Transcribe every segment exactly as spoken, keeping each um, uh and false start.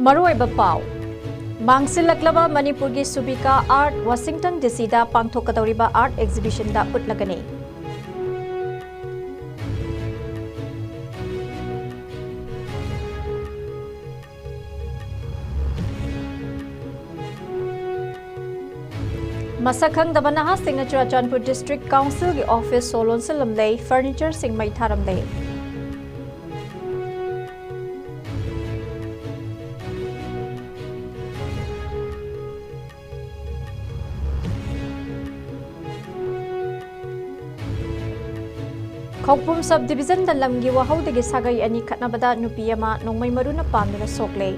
ꯃꯔꯨꯑꯣꯏꯕ ꯄꯥꯎ꯫ ꯃꯥꯡꯁꯤꯜꯂꯛꯂꯕ ꯃꯅꯤꯄꯨꯔꯒꯤ ꯁꯨꯕꯤꯀꯥ ꯑꯥꯔꯠ ꯋꯥꯁꯤꯡꯇꯟ ꯗꯤ ꯁꯤꯗ ꯄꯥꯡꯊꯣꯛꯀꯗꯧꯔꯤꯕ ꯑꯥꯔꯠ ꯑꯦꯛꯖꯤꯕꯤꯁꯟꯗ ꯎꯠꯂꯒꯅꯤ꯫ ꯃꯁꯛ ꯈꯪꯗꯕ ꯅꯍꯥꯁꯤꯡꯅ ꯆꯨꯔꯥꯆꯥꯟꯄꯨꯔ ꯗꯤꯁꯇ꯭ꯔꯤꯛ ꯀꯥꯎꯟꯁꯤꯜꯒꯤ ꯑꯣꯐꯤꯁ ꯁꯣ ꯂꯣꯟꯁꯤꯜꯂꯝꯂꯦ, ꯐꯔꯅꯤꯆꯔꯁꯤꯡ ꯃꯩ ꯊꯥꯔꯝꯂꯦ꯫ ꯈꯧꯄꯨꯝ ꯁꯕ ꯗꯤꯕꯤꯖꯟꯗ ꯂꯝꯒꯤ ꯋꯥꯍꯧꯗꯒꯤ ꯁꯥꯒꯩ ꯑꯅꯤ ꯈꯠꯅꯕꯗ ꯅꯨꯄꯤ ꯑꯃ ꯅꯣꯡꯃꯩ ꯃꯔꯨꯅ ꯄꯥꯟꯗꯨꯅ ꯁꯣꯛꯂꯦ꯫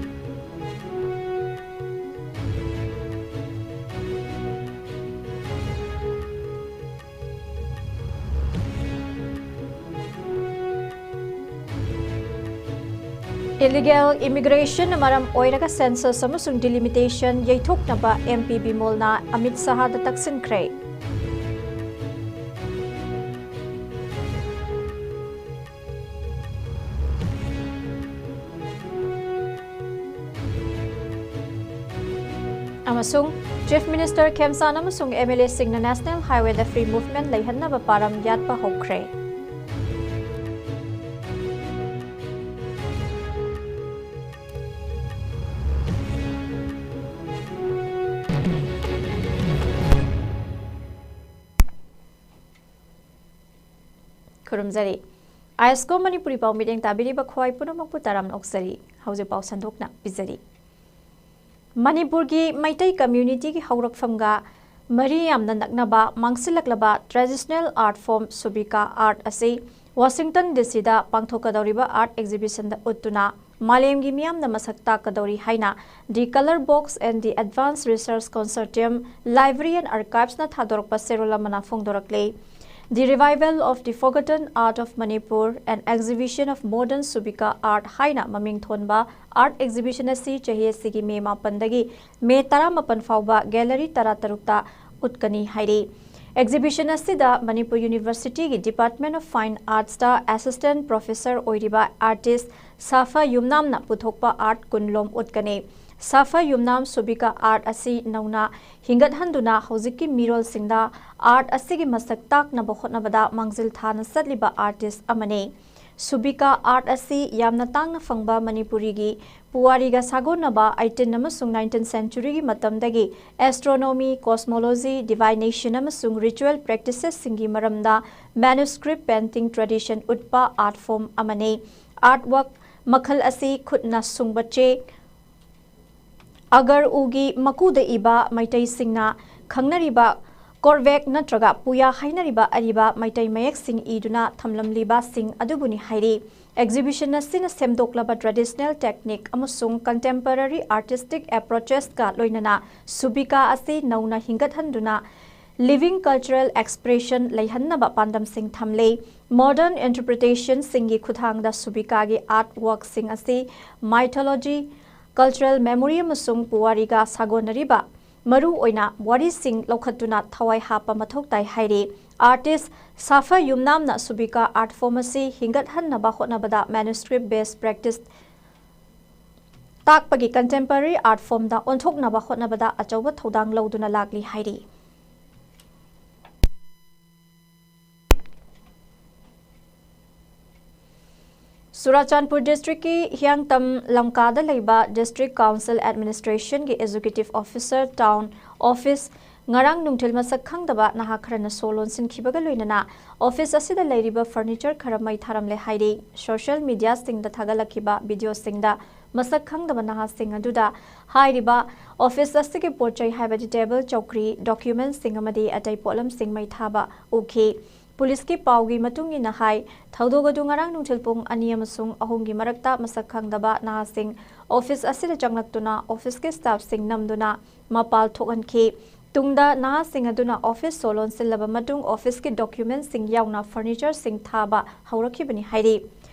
ꯏꯂꯤꯒꯦꯜ ꯏꯃꯤꯒ꯭ꯔꯦꯁꯟꯅ ꯃꯔꯝ ꯑꯣꯏꯔꯒ ꯁꯦꯟꯁꯁ ꯑꯃꯁꯨꯡ ꯗꯤꯂꯤꯃꯤꯇꯦꯁꯟ ꯌꯩꯊꯣꯛꯅꯕ ꯑꯦꯝ ꯄꯤ ꯕꯤꯃꯣꯜꯅ ꯑꯃꯤꯠ ꯁꯍꯥꯗ ꯇꯛꯁꯤꯟꯈ꯭ꯔꯦ꯫ ꯑꯃꯁꯨꯡ ꯆꯤꯐ ꯃꯤꯅꯤꯁꯇꯔ ꯈꯦꯝꯆꯥꯟ ꯑꯃꯁꯨꯡ ꯑꯦꯝ ꯑꯦꯜ ꯑꯦꯁꯤꯡꯅ ꯅꯦꯁꯅꯦꯜ ꯍꯥꯏꯋꯦꯗ ꯐ꯭ꯔꯤ ꯃꯨꯚꯃꯦꯟꯠ ꯂꯩꯍꯟꯅꯕ ꯄꯥꯔꯝ ꯌꯥꯠꯄ ꯍꯧꯈ꯭ꯔꯦ꯫ ꯈꯨꯔꯨꯝꯖꯔꯤ꯫ ꯑꯥꯏ ꯑꯦꯁ ꯀꯣ ꯃꯅꯤꯄꯨꯔꯤ ꯄꯥꯎ ꯃꯤꯠꯌꯦꯡ ꯇꯥꯕꯤꯔꯤꯕ ꯈ꯭ꯋꯥꯏ ꯄꯨꯝꯅꯃꯛꯄꯨ ꯇꯔꯥꯝꯅ ꯑꯣꯛꯆꯔꯤ꯫ ꯍꯧꯖꯤꯛ ꯄꯥꯎ ꯁꯟꯗꯣꯛꯅ ꯄꯤꯖꯔꯤ꯫ ꯃꯅꯤꯄꯨꯔꯒꯤ ꯃꯩꯇꯩ ꯀꯝꯃ꯭ꯌꯨꯅꯤꯇꯤꯒꯤ ꯍꯧꯔꯛꯐꯝꯒ ꯃꯔꯤ ꯌꯥꯝꯅ ꯅꯛꯅꯕ ꯃꯥꯡꯁꯤꯜꯂꯛꯂꯕ ꯇ꯭ꯔꯦꯗꯤꯁꯅꯦꯜ ꯑꯥꯔꯠ ꯐꯣꯔꯝ ꯁꯨꯕꯤꯀꯥ ꯑꯥꯔꯠ ꯑꯁꯤ ꯋꯥꯁꯤꯡꯇꯟ ꯗꯤ ꯁꯤꯗ ꯄꯥꯡꯊꯣꯛꯀꯗꯧꯔꯤꯕ ꯑꯥꯔꯠ ꯑꯦꯛꯖꯤꯕꯤꯁꯟꯗ ꯎꯠꯇꯨꯅ ꯃꯥꯂꯦꯝꯒꯤ ꯃꯤꯌꯥꯝꯅ ꯃꯁꯛ ꯇꯥꯛꯀꯗꯧꯔꯤ ꯍꯥꯏꯅ The Colour Box and the Advanced Research Consortium, Library and Archives ꯅ ꯊꯥꯗꯣꯔꯛꯄ ꯆꯦꯔꯣꯜ ꯑꯃꯅ ꯐꯣꯡꯗꯣꯔꯛꯂꯦ꯫ The Revival of the Forgotten Art of Manipur, an Exhibition of Modern Subika Art ꯍꯥꯏꯅ ꯃꯃꯤꯡ ꯊꯣꯟꯕ ꯑꯥꯔꯠ ꯑꯦꯛꯖꯤꯕꯤꯁꯟ ꯑꯁꯤ ꯆꯍꯤ ꯑꯁꯤꯒꯤ ꯃꯦ ꯃꯥꯄꯟꯗꯒꯤ ꯃꯦ ꯇꯔꯥꯃꯥꯄꯟ ꯐꯥꯎꯕ ꯒꯦꯂꯔꯤ ꯇꯔꯥꯇꯔꯨꯛꯇ ꯎꯠꯀꯅꯤ ꯍꯥꯏꯔꯤ꯫ Exhibition ꯑꯁꯤꯗ ꯃꯅꯤꯄꯨꯔ University ꯒꯤ Department of Fine Arts ꯇ Assistant Professor ꯑꯣꯏꯔꯤꯕ artist ꯁꯥꯐ ꯌꯨꯝꯅꯥꯝꯅ ꯄꯨꯊꯣꯛꯄ art ꯀꯨꯟ ꯂꯣꯝ ꯎꯠꯀꯅꯤ꯫ ꯁꯥꯐ ꯌꯨꯝꯅꯥꯝ ꯁꯨꯕꯤꯀꯥ art ꯑꯁꯤ ꯅꯧꯅ ꯍꯤꯡꯒꯠꯍꯟꯗꯨꯅ ꯍꯧꯖꯤꯛꯀꯤ ꯃꯤꯔꯣꯜꯁꯤꯡꯗ art ꯑꯁꯤꯒꯤ ꯃꯁꯛ ꯇꯥꯛꯅꯕ ꯍꯣꯠꯅꯕꯗ ꯃꯥꯡꯖꯤꯜ ꯊꯥꯅ ꯆꯠꯂꯤꯕ artist ꯑꯃꯅꯤ꯫ ꯁꯨꯕꯤꯀꯥ art ꯑꯁꯤ ꯌꯥꯝꯅ ꯇꯥꯡꯅ ꯐꯪꯕ ꯃꯅꯤꯄꯨꯔꯤꯒꯤ ꯄꯨꯋꯥꯔꯤꯒ ꯁꯥꯒꯣꯟꯅꯕ eighteen ꯑꯃꯁꯨꯡ nineteenth century ꯒꯤ ꯃꯇꯝꯗꯒꯤ astronomy, cosmology, divination ꯑꯃꯁꯨꯡ ritual practices ꯁꯤꯡꯒꯤ ꯃꯔꯝꯗ manuscript painting tradition ꯎꯠꯄ art form ꯑꯃꯅꯤ꯫ Artwork ꯃꯈꯜ ꯑꯁꯤ ꯈꯨꯠꯅ ꯁꯨꯡꯕ ꯆꯦ, ꯑꯒꯔ ꯎꯒꯤ ꯃꯀꯨꯗ ꯏꯕ, ꯃꯩꯇꯩꯁꯤꯡꯅ ꯈꯪꯅꯔꯤꯕ ꯀꯣꯔꯕꯦꯛ ꯅꯠꯇ꯭ꯔꯒ ꯄꯨꯌꯥ ꯍꯥꯏꯅꯔꯤꯕ ꯑꯔꯤꯕ ꯃꯩꯇꯩ ꯃꯌꯦꯛꯁꯤꯡ ꯏꯗꯨꯅ ꯊꯝꯂꯝꯂꯤꯕꯁꯤꯡ ꯑꯗꯨꯕꯨꯅꯤ ꯍꯥꯏꯔꯤ꯫ Exhibition ꯑꯁꯤꯅ ꯁꯦꯝꯗꯣꯛꯂꯕ traditional technique ꯑꯃꯁꯨꯡ contemporary artistic approaches ꯀ ꯂꯣꯏꯅꯅ ꯁꯨꯕꯤꯀꯥ ꯑꯁꯤ ꯅꯧꯅ ꯍꯤꯡꯒꯠꯍꯟꯗꯨꯅ living cultural expression ꯂꯩꯍꯟꯅꯕ ꯄꯥꯟꯗꯝꯁꯤꯡ ꯊꯝꯂꯤ꯫ Modern interpretation ꯁꯤꯡꯒꯤ ꯈꯨꯠꯊꯥꯡꯗ ꯁꯨꯕꯤꯀꯥꯒꯤ artwork ꯁꯤꯡ ꯑꯁꯤ mythology, cultural memory ꯑꯃꯁꯨꯡ ꯄꯨꯋꯥꯔꯤꯒ ꯁꯥꯒꯣꯟꯅꯔꯤꯕ ꯃꯔꯨ ꯑꯣꯏꯅ ꯋꯥꯔꯤꯁꯤꯡ ꯂꯧꯈꯠꯇꯨꯅ ꯊꯋꯥꯏ ꯍꯥꯞꯄ ꯃꯊꯧ ꯇꯥꯏ ꯍꯥꯏꯔꯤ꯫ Artist ꯁꯥꯐ ꯌꯨꯝꯅꯥꯝꯅ ꯁꯨꯕꯤꯀꯥ art form ꯑꯁꯤ ꯍꯤꯡꯒꯠꯍꯟꯅꯕ ꯍꯣꯠꯅꯕꯗ manuscript based practice ꯇꯥꯛꯄꯒꯤ contemporary art form ꯗ ꯑꯣꯟꯊꯣꯛꯅꯕ ꯍꯣꯠꯅꯕꯗ ꯑꯆꯧꯕ ꯊꯧꯗꯥꯡ ꯂꯧꯗꯨꯅ ꯂꯥꯛꯂꯤ ꯍꯥꯏꯔꯤ꯫ ꯆꯨꯔꯥꯆꯥꯟꯄꯨꯔ district ꯀꯤ ꯍꯤꯌꯥꯡꯇꯝ ꯂꯝꯀꯥꯗ ꯂꯩꯕ District Council Administration ꯒꯤ Executive Officer Town Office ꯉꯔꯥꯡ ꯅꯨꯡꯊꯤꯜ ꯃꯁꯛ ꯈꯪꯗꯕ ꯅꯍꯥ ꯈꯔꯅ ꯁꯣ ꯂꯣꯟꯁꯤꯟꯈꯤꯕꯒ ꯂꯣꯏꯅꯅ office ꯑꯁꯤꯗ ꯂꯩꯔꯤꯕ furniture ꯈꯔ ꯃꯩ ꯊꯥꯔꯝꯂꯦ ꯍꯥꯏꯔꯤ꯫ Social media ꯁꯤꯡꯗ ꯊꯥꯒꯠꯂꯛꯈꯤꯕ video ꯁꯤꯡꯗ ꯃꯁꯛ ꯈꯪꯗꯕ ꯅꯍꯥꯁꯤꯡ ꯑꯗꯨꯗ ꯍꯥꯏꯔꯤꯕ office ꯑꯁꯤꯒꯤ ꯄꯣꯠ ꯆꯩ ꯍꯥꯏꯕꯗꯤ table, ꯆꯧꯀ꯭ꯔꯤ, document ꯁꯤꯡ ꯑꯃꯗꯤ ꯑꯇꯩ ꯄꯣꯠꯂꯝꯁꯤꯡ ꯃꯩ ꯊꯥꯕ ꯎꯈꯤ꯫ Police ꯀꯤ ꯄꯥꯎꯒꯤ ꯃꯇꯨꯡ ꯏꯟꯅ ꯍꯥꯏ, ꯊꯧꯗꯣꯛ ꯑꯗꯨ ꯉꯔꯥꯡ ꯅꯨꯡꯊꯤꯜ ꯄꯨꯡ ꯑꯅꯤ ꯑꯃꯁꯨꯡ ꯑꯍꯨꯝꯒꯤ ꯃꯔꯛꯇ ꯃꯁꯛ ꯈꯪꯗꯕ ꯅꯍꯥꯁꯤꯡ office ꯑꯁꯤꯗ ꯆꯪꯂꯛꯇꯨꯅ office ꯀꯤ staff ꯁꯤꯡ ꯅꯝꯗꯨꯅ ꯃꯄꯥꯜ ꯊꯣꯛꯍꯟꯈꯤ꯫ ꯇꯨꯡꯗ ꯅꯍꯥꯁꯤꯡ ꯑꯗꯨꯅ office ꯁꯣ ꯂꯣꯟꯁꯤꯜꯂꯕ ꯃꯇꯨꯡ office ꯀꯤ document ꯁꯤꯡ ꯌꯥꯎꯅ furniture ꯁꯤꯡ ꯊꯥꯕ ꯍꯧꯔꯛꯈꯤꯕꯅꯤ ꯍꯥꯏꯔꯤ꯫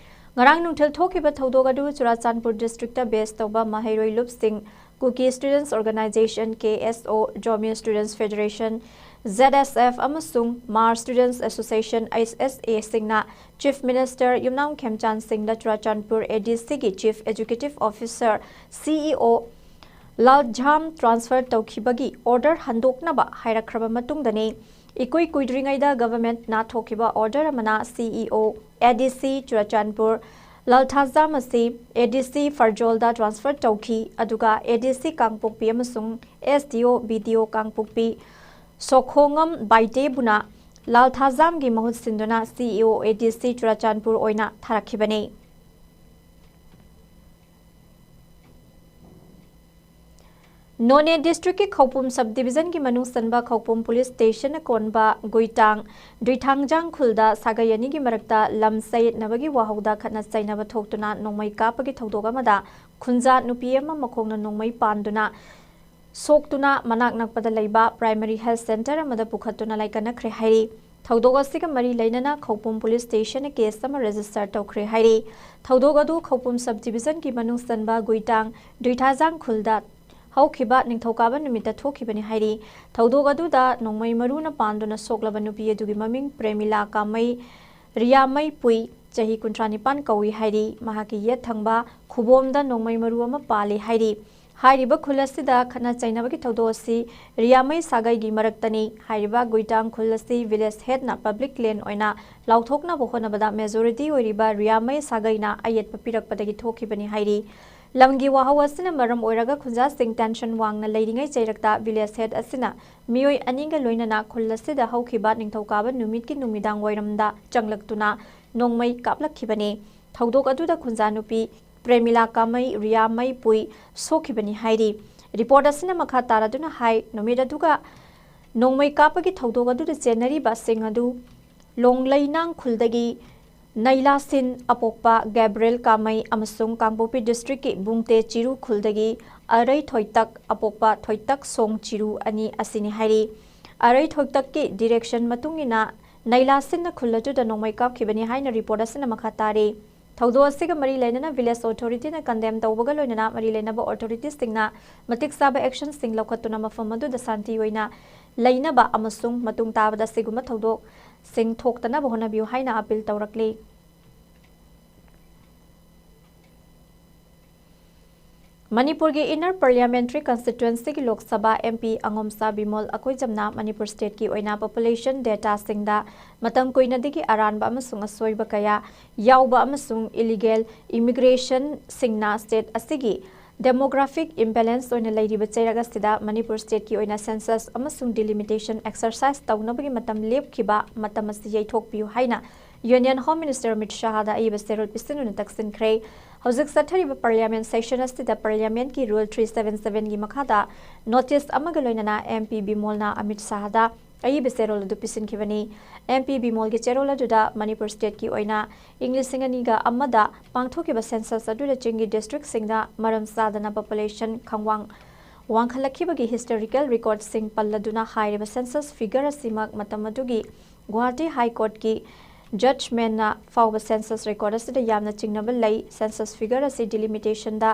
ꯉꯔꯥꯡ ꯅꯨꯡꯊꯤꯜ ꯊꯣꯛꯈꯤꯕ ꯊꯧꯗꯣꯛ ꯑꯗꯨ ꯆꯨꯔꯥꯆꯥꯟꯄꯨꯔ district ꯇ base ꯇꯧꯕ ꯃꯍꯩꯔꯣꯏ ꯂꯨꯞꯁꯤꯡ, Kuki Students Organisation, K S O, Zomi Students Federation, Z S F ꯑꯃꯁꯨꯡ Hmar Students Association, H S A, ꯁꯤꯡꯅ Chief Minister ꯌꯨꯝꯅꯥꯝ ꯈꯦꯝꯆꯥꯟ ꯁꯤꯡꯗ ꯆꯨꯔꯥꯆꯥꯟꯄꯨꯔ A D C ꯒꯤ Chief Executive Officer, C E O, ꯂꯥꯜꯊꯥꯖꯥꯝ transfer ꯇꯧꯈꯤꯕꯒꯤ order ꯍꯟꯗꯣꯛꯅꯕ ꯍꯥꯏꯔꯛꯈ꯭ꯔꯕ ꯃꯇꯨꯡꯗꯅꯤ꯫ ꯏꯀꯨꯏ ꯀꯨꯏꯗ꯭ꯔꯤꯉꯩꯗ government ꯅ ꯊꯣꯛꯈꯤꯕ order ꯑꯃꯅ C E O, A D C Churachandpur, ꯂꯥꯜꯊꯥꯖꯥꯝ ꯑꯁꯤ A D C ꯐꯔꯖꯣꯜꯗ transfer ꯇꯧꯈꯤ, ꯑꯗꯨꯒ A D C ꯀꯥꯡꯄꯣꯛꯄꯤ ꯑꯃꯁꯨꯡ S D O, B D O ꯀꯥꯡꯄꯣꯛꯄꯤ ꯁꯣꯈꯣꯉꯝ ꯕꯥꯏꯇꯦꯕꯨꯅ ꯂꯥꯜꯊꯥꯖꯥꯝꯒꯤ ꯃꯍꯨꯠ ꯁꯤꯟꯗꯨꯅ C E O, A D C Churachandpur ꯑꯣꯏꯅ ꯊꯥꯔꯛꯈꯤꯕꯅꯤ꯫ ꯅꯣꯅꯦ district ꯀꯤ ꯈꯧꯄꯨꯝ sub division ꯒꯤ ꯃꯅꯨꯡ ꯆꯟꯕ ꯈꯧꯄꯨꯝ police station ꯅ ꯀꯣꯟꯕ ꯒꯨꯏꯇꯥꯡ ꯗꯨꯏꯊꯥꯡꯖꯥꯡ ꯈꯨꯜꯗ ꯁꯥꯒꯩ ꯑꯅꯤꯒꯤ ꯃꯔꯛꯇ ꯂꯝ ꯆꯌꯦꯠꯅꯕꯒꯤ ꯋꯥꯍꯧꯗ ꯈꯠꯅ ꯆꯩꯅꯕ ꯊꯣꯛꯇꯨꯅ ꯅꯣꯡꯃꯩ ꯀꯥꯞꯄꯒꯤ ꯊꯧꯗꯣꯛ ꯑꯃꯗ ꯈꯨꯟꯖꯥ ꯅꯨꯄꯤ ꯑꯃ ꯃꯈꯣꯡꯅ ꯅꯣꯡꯃꯩ ꯄꯥꯟꯗꯨꯅ ꯁꯣꯛꯇꯨꯅ ꯃꯅꯥꯛ ꯅꯛꯄꯗ ꯂꯩꯕ primary health centre ꯑꯃꯗ ꯄꯨꯈꯠꯇꯨꯅ ꯂꯥꯏꯀꯠꯅꯈ꯭ꯔꯦ ꯍꯥꯏꯔꯤ꯫ ꯊꯧꯗꯣꯛ ꯑꯁꯤꯒ ꯃꯔꯤ ꯂꯩꯅꯅ ꯈꯧꯄꯨꯝ police station ꯅ case ꯑꯃ register ꯇꯧꯈ꯭ꯔꯦ ꯍꯥꯏꯔꯤ꯫ ꯊꯧꯗꯣꯛ ꯑꯗꯨ ꯈꯧꯄꯨꯝ sub division ꯒꯤ ꯃꯅꯨꯡ ꯆꯟꯕ ꯒꯨꯏꯇꯥꯡ ꯗꯨꯏꯊꯥꯖꯥꯡ ꯈꯨꯜꯗ ꯍꯧꯈꯤꯕ ꯅꯤꯡꯊꯧꯀꯥꯕ ꯅꯨꯃꯤꯠꯇ ꯊꯣꯛꯈꯤꯕꯅꯤ ꯍꯥꯏꯔꯤ꯫ ꯊꯧꯗꯣꯛ ꯑꯗꯨꯗ ꯅꯣꯡꯃꯩ ꯃꯔꯨꯅ ꯄꯥꯟꯗꯨꯅ ꯁꯣꯛꯂꯕ ꯅꯨꯄꯤ ꯑꯗꯨꯒꯤ ꯃꯃꯤꯡ ꯄ꯭ꯔꯦꯃꯤꯂꯥ ꯀꯥꯃꯩ, ꯔꯤꯌꯥꯃꯩ ꯄꯨꯏ, ꯆꯍꯤ ꯀꯨꯟꯊ꯭ꯔꯥ ꯅꯤꯄꯥꯟ ꯀꯧꯏ ꯍꯥꯏꯔꯤ꯫ ꯃꯍꯥꯛꯀꯤ ꯌꯦꯠ ꯊꯪꯕ ꯈꯨꯕꯣꯝꯗ ꯅꯣꯡꯃꯩ ꯃꯔꯨ ꯑꯃ ꯄꯥꯜꯂꯤ ꯍꯥꯏꯔꯤ꯫ ꯍꯥꯏꯔꯤꯕ ꯈꯨꯜ ꯑꯁꯤꯗ ꯈꯠꯅ ꯆꯩꯅꯕꯒꯤ ꯊꯧꯗꯣꯛ ꯑꯁꯤ ꯔꯤꯌꯥꯃꯩ ꯁꯥꯒꯩꯒꯤ ꯃꯔꯛꯇꯅꯤ꯫ ꯍꯥꯏꯔꯤꯕ ꯒꯨꯏꯇꯥꯡ ꯈꯨꯜ ꯑꯁꯤ village head ꯅ public land ꯑꯣꯏꯅ ꯂꯥꯎꯊꯣꯛꯅꯕ ꯍꯣꯠꯅꯕꯗ majority ꯑꯣꯏꯔꯤꯕ ꯔꯤꯌꯥꯃꯩ ꯁꯥꯒꯩꯅ ꯑꯌꯦꯠꯄ ꯄꯤꯔꯛꯄꯗꯒꯤ ꯊꯣꯛꯈꯤꯕꯅꯤ ꯍꯥꯏꯔꯤ꯫ ꯂꯝꯒꯤ ꯋꯥꯍꯧ ꯑꯁꯤꯅ ꯃꯔꯝ ꯑꯣꯏꯔꯒ ꯈꯨꯟꯖꯥꯁꯤꯡ tension ꯋꯥꯡꯅ ꯂꯩꯔꯤꯉꯩ ꯆꯩꯔꯛꯇ village head ꯑꯁꯤꯅ ꯃꯤꯑꯣꯏ ꯑꯅꯤꯒ ꯂꯣꯏꯅꯅ ꯈꯨꯜ ꯑꯁꯤꯗ ꯍꯧꯈꯤꯕ ꯅꯤꯡꯊꯧꯀꯥꯕ ꯅꯨꯃꯤꯠꯀꯤ ꯅꯨꯃꯤꯗꯥꯡ ꯋꯥꯏꯔꯝꯗ ꯆꯪꯂꯛꯇꯨꯅ ꯅꯣꯡꯃꯩ ꯀꯥꯞꯂꯛꯈꯤꯕꯅꯤ꯫ ꯊꯧꯗꯣꯛ ꯑꯗꯨꯗ ꯈꯨꯟꯖꯥ ꯅꯨꯄꯤ ꯄ꯭ꯔꯦꯃꯤꯂꯥ ꯀꯥꯃꯩ, ꯔꯤꯌꯥꯃꯩ ꯄꯨꯏ ꯁꯣꯛꯈꯤꯕꯅꯤ ꯍꯥꯏꯔꯤ꯫ Report ꯑꯁꯤꯅ ꯃꯈꯥ ꯇꯥꯔꯗꯨꯅ ꯍꯥꯏ, ꯅꯨꯃꯤꯠ ꯑꯗꯨꯒ ꯅꯣꯡꯃꯩ ꯀꯥꯞꯄꯒꯤ ꯊꯧꯗꯣꯛ ꯑꯗꯨꯗ ꯆꯦꯟꯅꯔꯤꯕꯁꯤꯡ ꯑꯗꯨ ꯂꯣꯡꯂꯩꯅꯥꯡ ꯈꯨꯜꯗꯒꯤ ꯅꯩꯂꯥꯁꯤꯟ ꯑꯄꯣꯛꯄ ꯒꯦꯕ꯭ꯔꯤꯌꯦꯜ ꯀꯥꯃꯩ ꯑꯃꯁꯨꯡ ꯀꯥꯡꯄꯣꯛꯄꯤ district ꯀꯤ ꯕꯨꯡꯇꯦ ꯆꯤꯔꯨ ꯈꯨꯜꯗꯒꯤ ꯑꯔꯩ ꯊꯣꯏꯇꯛ ꯑꯄꯣꯛꯄ ꯊꯣꯏꯇꯛ ꯁꯣꯡ ꯆꯤꯔꯨ ꯑꯅꯤ ꯑꯁꯤꯅꯤ ꯍꯥꯏꯔꯤ꯫ ꯑꯔꯩ ꯊꯣꯏꯇꯛꯀꯤ direction ꯃꯇꯨꯡ ꯏꯟꯅ ꯅꯩꯂꯥꯁꯤꯟꯅ ꯈꯨꯜ ꯑꯗꯨꯗ ꯅꯣꯡꯃꯩ ꯀꯥꯞꯈꯤꯕꯅꯤ ꯍꯥꯏꯅ report ꯑꯁꯤꯅ ꯃꯈꯥ ꯇꯥꯔꯤ꯫ ꯊꯧꯗꯣꯛ ꯑꯁꯤꯒ ꯃꯔꯤ ꯂꯩꯅꯅ village authority ꯅ condemn ꯇꯧꯕꯒ ꯂꯣꯏꯅꯅ ꯃꯔꯤ ꯂꯩꯅꯕ authority ꯁꯤꯡꯅ ꯃꯇꯤꯛ ꯆꯥꯕ action ꯁꯤꯡ ꯂꯧꯈꯠꯇꯨꯅ ꯃꯐꯝ ꯑꯗꯨꯗ ꯁꯥꯟꯇꯤ ꯑꯣꯏꯅ ꯂꯩꯅꯕ ꯑꯃꯁꯨꯡ ꯃꯇꯨꯡ ꯇꯥꯕꯗ ꯑꯁꯤꯒꯨꯝꯕ ꯊꯧꯗꯣꯛꯁꯤꯡ ꯊꯣꯛꯇꯅꯕ ꯍꯣꯠꯅꯕꯤꯌꯨ ꯍꯥꯏꯅ ꯑꯥꯄꯤꯜ ꯇꯧꯔꯛꯂꯤ꯫ ꯃꯅꯤꯄꯨꯔꯒꯤ Inner Parliamentary Constituencyꯒꯤ Lok Sabha MP ꯑꯉꯣꯝꯆꯥ Bimol ꯑꯀꯣꯏꯖꯝꯅ Manipur stateꯀꯤ ꯑꯣꯏꯅ population dataꯁꯤꯡꯗ ꯃꯇꯝ ꯀꯨꯏꯅꯗꯒꯤ ꯑꯔꯥꯟꯕ ꯑꯃꯁꯨꯡ ꯑꯁꯣꯏꯕ ꯀꯌꯥ ꯌꯥꯎꯕ ꯑꯃꯁꯨꯡ illegal immigrationꯁꯤꯡꯅ state ꯑꯁꯤꯒꯤ demographic imbalance ꯑꯣꯏꯅ ꯂꯩꯔꯤꯕ ꯆꯩꯔꯛ ꯑꯁꯤꯗ ꯃꯅꯤꯄꯨꯔ stateꯀꯤ ꯑꯣꯏꯅ census ꯑꯃꯁꯨꯡ delimitation exercise ꯇꯧꯅꯕꯒꯤ ꯃꯇꯝ ꯂꯦꯞꯈꯤꯕ ꯃꯇꯝ ꯑꯁꯤ ꯌꯩꯊꯣꯛꯄꯤꯌꯨ ꯍꯥꯏꯅ Union Home Minister ꯑꯃꯤꯠ ꯁꯥꯍꯗ ꯑꯏꯕ ꯆꯦꯔꯣꯜ ꯄꯤꯁꯤꯟꯗꯨꯅ ꯇꯛꯁꯤꯟꯈ꯭ꯔꯦ꯫ ꯍꯧꯖꯤꯛ ꯆꯠꯊꯔꯤꯕ Parliament session ꯑꯁꯤꯗ Parliamentꯀꯤ Rule three seven sevenꯒꯤ ꯃꯈꯥꯗ notice ꯑꯃꯒ ꯂꯣꯏꯅꯅ MP ꯕꯤꯃꯣꯜꯅ ꯑꯃꯤꯠ ꯁꯥꯍꯗ ꯑꯏꯕ ꯆꯦꯔꯣꯜ ꯑꯗꯨ ꯄꯤꯁꯤꯟꯈꯤꯕꯅꯤ꯫ MP ꯕꯤꯃꯣꯜꯒꯤ ꯆꯦꯔꯣꯜ ꯑꯗꯨꯗ ꯃꯅꯤꯄꯨꯔ stateꯀꯤ ꯑꯣꯏꯅ ꯏꯪ ꯂꯤꯁꯤꯡ ꯑꯅꯤꯒ ꯑꯃꯗ ꯄꯥꯡꯊꯣꯛꯈꯤꯕ census ꯑꯗꯨꯗ ꯆꯤꯡꯒꯤ districtꯁꯤꯡꯗ ꯃꯔꯝ ꯆꯥꯗꯅ population ꯈꯪꯋꯥꯡ ꯋꯥꯡꯈꯠꯂꯛꯈꯤꯕꯒꯤ historical recordꯁꯤꯡ ꯄꯜꯂꯗꯨꯅ ꯍꯥꯏꯔꯤꯕ census figure ꯑꯁꯤꯃꯛ ꯃꯇꯝ ꯑꯗꯨꯒꯤ ꯒꯨꯋꯥꯍꯥꯇꯤ High Courtꯀꯤ judgmentꯅ ꯐꯥꯎꯕ census record ꯑꯁꯤꯗ ꯌꯥꯝꯅ ꯆꯤꯡꯅꯕ ꯂꯩ꯫ Census figure ꯑꯁꯤ delimitationꯗ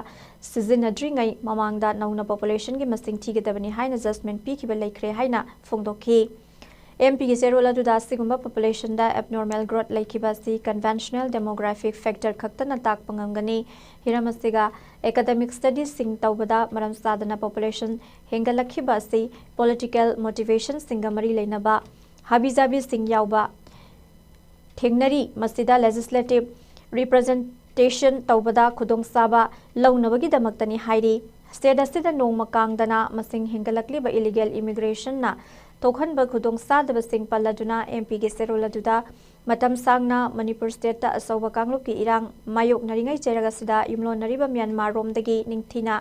ꯁꯤꯖꯤꯟꯅꯗ꯭ꯔꯤꯉꯩ ꯃꯃꯥꯡꯗ ꯅꯧꯅ populationꯒꯤ ꯃꯁꯤꯡ ꯊꯤꯒꯗꯕꯅꯤ ꯍꯥꯏꯅ judgment ꯄꯤꯈꯤꯕ ꯂꯩꯈ꯭ꯔꯦ ꯍꯥꯏꯅ ꯐꯣꯡꯗꯣꯛꯈꯤ꯫ MPꯒꯤ ꯆꯦꯔꯣꯜ ꯑꯗꯨꯗ ꯑꯁꯤꯒꯨꯝꯕ populationꯗ abnormal growth ꯂꯩꯈꯤꯕ ꯑꯁꯤ conventional demographic factor ꯈꯛꯇꯅ ꯇꯥꯛꯄ ꯉꯝꯒꯅꯤ꯫ ꯍꯤꯔꯝ ꯑꯁꯤꯒ academic studiesꯁꯤꯡ ꯇꯧꯕꯗ ꯃꯔꯝ ꯆꯥꯗꯅ population ꯍꯦꯟꯒꯠꯂꯛꯈꯤꯕ ꯑꯁꯤ political motivationꯁꯤꯡꯒ ꯃꯔꯤ ꯂꯩꯅꯕ ꯍꯥꯕꯤꯖꯥꯕꯤꯁꯤꯡ ꯌꯥꯎꯕ ꯊꯦꯡꯅꯔꯤ꯫ ꯃꯁꯤꯗ legislative representation ꯇꯧꯕꯗ ꯈꯨꯗꯣꯡꯆꯥꯕ ꯂꯧꯅꯕꯒꯤꯗꯃꯛꯇꯅꯤ ꯍꯥꯏꯔꯤ꯫ State ꯑꯁꯤꯗ ꯅꯣꯡꯃ ꯀꯥꯡꯗꯅ ꯃꯁꯤꯡ ꯍꯦꯟꯒꯠꯂꯛꯂꯤꯕ illegal immigrationꯅ ꯊꯣꯛꯍꯟꯕ ꯈꯨꯗꯣꯡꯆꯥꯗꯕꯁꯤꯡ ꯄꯜꯂꯗꯨꯅ MPꯒꯤ ꯆꯦꯔꯣꯜ ꯑꯗꯨꯗ ꯃꯇꯝ ꯁꯥꯡꯅ ꯃꯅꯤꯄꯨꯔ stateꯇ ꯑꯆꯧꯕ ꯀꯥꯡꯂꯨꯞꯀꯤ ꯏꯔꯥꯡ ꯃꯥꯌꯣꯛꯅꯔꯤꯉꯩ ꯆꯩꯔꯛ ꯑꯁꯤꯗ ꯌꯨꯝꯂꯣꯟꯅꯔꯤꯕ ꯃ꯭ꯌꯥꯟꯃꯥꯔꯔꯣꯝꯗꯒꯤ ꯅꯤꯡꯊꯤꯅ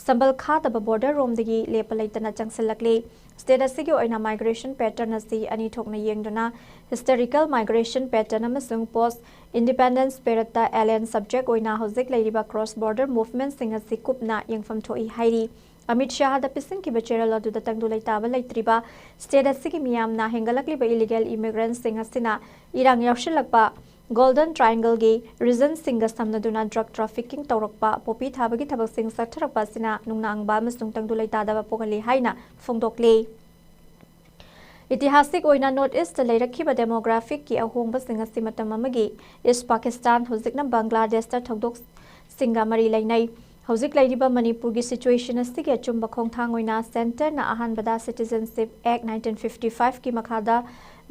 ꯁꯝꯕꯜ ꯈꯥꯗꯕ borderꯔꯣꯝꯗꯒꯤ ꯂꯦꯞꯄ ꯂꯩꯇꯅ ꯆꯪꯁꯤꯜꯂꯛꯂꯤ꯫ State ꯑꯁꯤꯒꯤ ꯑꯣꯏꯅ migration pattern ꯑꯁꯤ ꯑꯅꯤ ꯊꯣꯛꯅ ꯌꯦꯡꯗꯨꯅ historical migration pattern ꯑꯃꯁꯨꯡ post independence periodꯇ alien subject ꯑꯣꯏꯅ ꯍꯧꯖꯤꯛ ꯂꯩꯔꯤꯕ cross border movementꯁꯤꯡ ꯑꯁꯤ ꯀꯨꯞꯅ ꯌꯦꯡꯐꯝ ꯊꯣꯛꯏ ꯍꯥꯏꯔꯤ꯫ ꯑꯃꯤꯠ ꯁꯥꯍꯗ ꯄꯤꯁꯤꯟꯈꯤꯕ ꯆꯦꯔꯣꯜ ꯑꯗꯨꯗ ꯇꯪꯗꯨ ꯂꯩꯇꯥꯕ ꯂꯩꯇ꯭ꯔꯤꯕ state ꯑꯁꯤꯒꯤ ꯃꯤꯌꯥꯝꯅ ꯍꯦꯟꯒꯠꯂꯛꯂꯤꯕ illegal immigrantꯁꯤꯡ ꯑꯁꯤꯅ ꯏꯔꯥꯡ ꯌꯥꯎꯁꯤꯜꯂꯛꯄ Golden Triangleꯒꯤ regionꯁꯤꯡꯒ ꯁꯝꯅꯗꯨꯅ drug trafficking ꯇꯧꯔꯛꯄ, poppy ꯊꯥꯕꯒꯤ ꯊꯕꯛꯁꯤꯡ ꯆꯠꯊꯔꯛꯄ ꯑꯁꯤꯅ ꯅꯨꯡꯅꯥꯡꯕ ꯑꯃꯁꯨꯡ ꯇꯪꯗꯨ ꯂꯩꯇꯥꯗꯕ ꯄꯣꯛꯍꯜꯂꯤ ꯍꯥꯏꯅ ꯐꯣꯡꯗꯣꯛꯂꯤ꯫ ꯏꯇꯤꯍꯥꯁꯤꯛ ꯑꯣꯏꯅ ꯅꯣꯔꯠ ꯏꯁꯇ ꯂꯩꯔꯛꯈꯤꯕ ꯗꯦꯃꯣꯒ꯭ꯔꯥꯐꯤꯛꯀꯤ ꯑꯍꯣꯡꯕꯁꯤꯡ ꯑꯁꯤ ꯃꯇꯝ ꯑꯃꯒꯤ ꯏꯁ ꯄꯥꯀꯤꯁꯇꯥꯟ, ꯍꯧꯖꯤꯛꯅ ꯕꯪꯒ꯭ꯂꯥꯗꯦꯁꯇ ꯊꯧꯗꯣꯛꯁꯤꯡꯒ ꯃꯔꯤ ꯂꯩꯅꯩ꯫ ꯍꯧꯖꯤꯛ ꯂꯩꯔꯤꯕ ꯃꯅꯤꯄꯨꯔꯒꯤ ꯁꯤꯆꯨꯋꯦꯁꯟ ꯑꯁꯤꯒꯤ ꯑꯆꯨꯝꯕ ꯈꯣꯡꯊꯥꯡ ꯑꯣꯏꯅ ꯁꯦꯟꯇꯔꯅ ꯑꯍꯥꯟꯕꯗ Citizenship Act nineteen fifty five ꯀꯤ ꯃꯈꯥꯗ